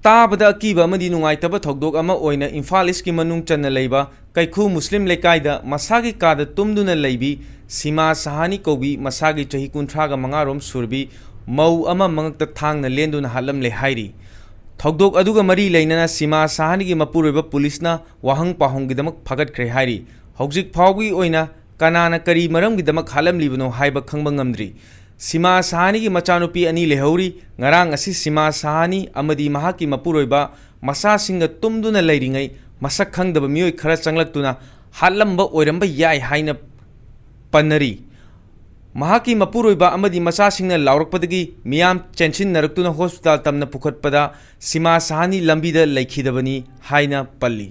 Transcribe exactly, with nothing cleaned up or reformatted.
ꯇꯥꯕꯗ ꯑꯀꯤꯕ ꯑꯃꯗꯤ ꯅꯨꯡꯉꯥꯏꯇꯕ ꯊꯧꯗꯣꯛ ꯑꯃ ꯑꯣꯏꯅ ꯏꯝꯐꯥꯜ ꯏꯁꯀꯤ ꯃꯅꯨꯡ ꯆꯟꯅ ꯂꯩꯕ ꯀꯩꯈꯨ ꯃꯨꯁꯂꯤꯝ ꯂꯩꯀꯥꯏꯗ ꯃꯁꯥꯒꯤ ꯀꯥꯗ ꯇꯨꯝꯗꯨꯅ ꯂꯩꯕꯤ ꯁꯤꯃꯥ ꯁꯍꯥꯅꯤ ꯀꯧꯕꯤ ꯃꯁꯥꯒꯤ ꯆꯍꯤ ꯀꯨꯟꯊ꯭ꯔꯥꯒ ꯃꯉꯥꯔꯣꯝ ꯁꯨꯔꯕꯤ ꯃꯧ ꯑꯃ ꯃꯉꯛꯇ ꯊꯥꯡꯅ ꯂꯦꯟꯗꯨꯅ ꯍꯥꯠꯂꯝꯂꯦ ꯍꯥꯏꯔꯤ꯫ ꯊꯧꯗꯣꯛ ꯑꯗꯨꯒ ꯃꯔꯤ ꯂꯩꯅꯅ ꯁꯤꯃꯥ ꯁꯍꯥꯅꯤꯒꯤ ꯃꯄꯨꯔꯣꯏꯕ ꯄꯨꯂꯤꯁꯅ ꯋꯥꯍꯪ ꯄꯥꯎꯍꯪꯒꯤꯗꯃꯛ ꯐꯒꯠꯈ꯭ꯔꯦ ꯍꯥꯏꯔꯤ꯫ ꯍꯧꯖꯤꯛ ꯐꯥꯎꯕꯒꯤ ꯑꯣꯏꯅ ꯀꯅꯥꯅ ꯀꯔꯤ ꯃꯔꯝꯒꯤꯗꯃꯛ ꯍꯥꯠꯂꯝꯂꯤꯕꯅꯣ ꯍꯥꯏꯕ ꯈꯪꯕ ꯉꯝꯗ꯭ꯔꯤ꯫ ꯁꯤꯃꯥ ꯁꯍꯥꯅꯤꯒꯤ ꯃꯆꯥꯅꯨꯄꯤ ꯑꯅꯤ ꯂꯩꯍꯧꯔꯤ꯫ ꯉꯔꯥꯡ ꯑꯁꯤ ꯁꯤꯃꯥ ꯁꯍꯥꯅꯤ ꯑꯃꯗꯤ ꯃꯍꯥꯛꯀꯤ ꯃꯄꯨꯔꯣꯏꯕ ꯃꯆꯥꯁꯤꯡꯒ ꯇꯨꯝꯗꯨꯅ ꯂꯩꯔꯤꯉꯩ ꯃꯁꯛ ꯈꯪꯗꯕ ꯃꯤꯑꯣꯏ ꯈꯔ ꯆꯪꯂꯛꯇꯨꯅ ꯍꯥꯠꯂꯝꯕ ꯑꯣꯏꯔꯝꯕ ꯌꯥꯏ ꯍꯥꯏꯅ ꯄꯟꯅꯔꯤ꯫ ꯃꯍꯥꯛꯀꯤ ꯃꯄꯨꯔꯣꯏꯕ ꯑꯃꯗꯤ ꯃꯆꯥꯁꯤꯡꯅ ꯂꯥꯎꯔꯛꯄꯗꯒꯤ ꯃꯤꯌꯥꯝ ꯆꯦꯟꯁꯤꯟꯅꯔꯛꯇꯨꯅ ꯍꯣꯁꯄꯤꯇꯥꯜ ꯇꯝꯅ ꯄꯨꯈꯠꯄꯗ ꯁꯤꯃꯥ ꯁꯍꯥꯅꯤ ꯂꯝꯕꯤꯗ ꯂꯩꯈꯤꯗꯕꯅꯤ ꯍꯥꯏꯅ ꯄꯜꯂꯤ꯫